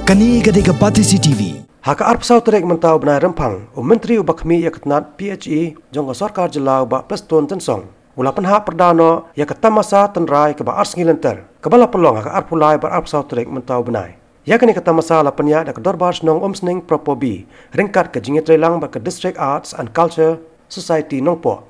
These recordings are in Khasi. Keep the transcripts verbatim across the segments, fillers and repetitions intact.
Kane ka dei ka Batesi T V. Ha ka arphew saw tarik mynta u bnai Rymphang, u Myntri uba khmih ïa ka tnat P H E jong ka Sorkar Jylla u Bah Prestone Tynsong u la pynhap pyrda noh ïa ka tamasa tynrai kaba ar sngi lynter, kaba la pynlong ha ka arphew lai bad arphew saw tarik mynta u bnai. Ïa kane ka tamasa la pynïaid da ka Dorbar Shnong Umsning Propo B ryngkat ka jingïatreilang bad ka District Arts and Culture Society Nongpoh.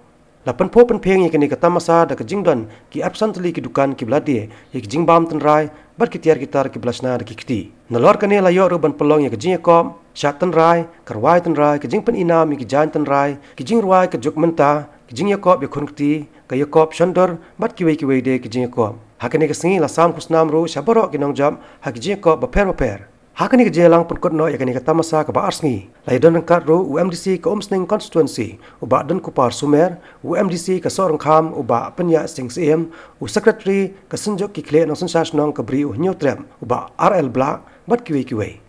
La pynphuh pynphieng ïa kane ka tamasa da ka jingdon ki arphew san tylli ki dukan kiba la die ïa ki jingbam tynrai bad ki tiar ki tar kiba la shna da ki kti. Nalor kane la ïoh ruh ban pynlong ïa ka jingïakop shad tynrai, ka rwai tynrai, ka jingpyni nam ïa ki jaiñ tynrai, ki jingrwai ka juk mynta, ki jingïakop ïakhun kti, ka ïakop shondur bad kiwei kiwei de ki jingïakop. Ha kane ka sngi la sam khusnam ruh sha baroh ki nongjop ha ki jingïakop bapher bapher. Ha kane ka jingïalang pynkut noh ïa kane ka tamasa kaba ar sngi, la ïadon ryngkat ruh u M D C ka Umsning Constituency u Bah Donkupar Sumer, u M D C ka Sohryngkham u Bah Pynïaid Sing Syiem, u Secretary ka Synjuk ki Khlieh Nongsynshar Shnong ka Bri u Hynñiewtrep u Bah R L Blah bad kiwei kiwei.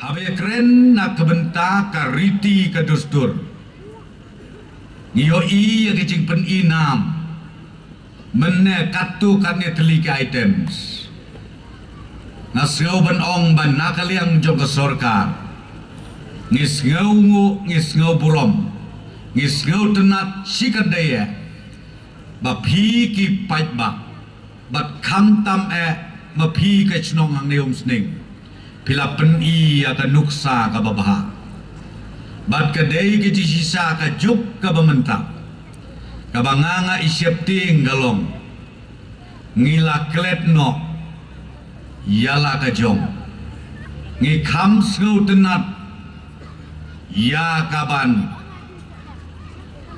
Haba ïakren na ka bynta ka riti ka dustur, ngi ïohi ïa ka jingpyni nam mynne katto katne tylli ki items. Nga sngew ban ong ba na ka liang jong ka sorkar ngi sngew nguh, ngi sngew burom, ngi sngew tynnad shikatdei eh ba phi ki paidbah bad khamtam eh ma phi ka shnong hangne Umsning, phi la pyni ïa ka nuksa kaba bha. Bad ka dei ka jingshisha ka juk kaba mynta kaba nga nga i sheptieng ka long, ngi la klet noh ïa la ka jong, ngi kham sngew tynnad ïa kaban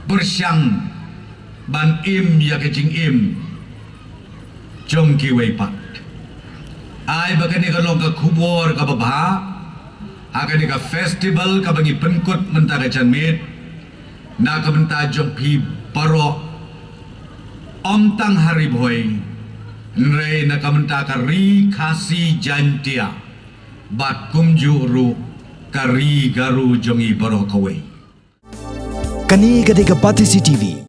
pyrshang ban im ïa ka jingim jong kiwei pat. Ai ba kane ka long ka khubor kaba bha ha kane ka festival kaba ngi pynkut mynta ka janmiet na ka bynta jong phi baroh, ym tang ha Ri Bhoi, hynrei na ka bynta ka Ri Khasi Jaiñtia bad kumjuh ruh ka Ri Garo jong ngi baroh kawei. Kane ka dei ka Batesi T V.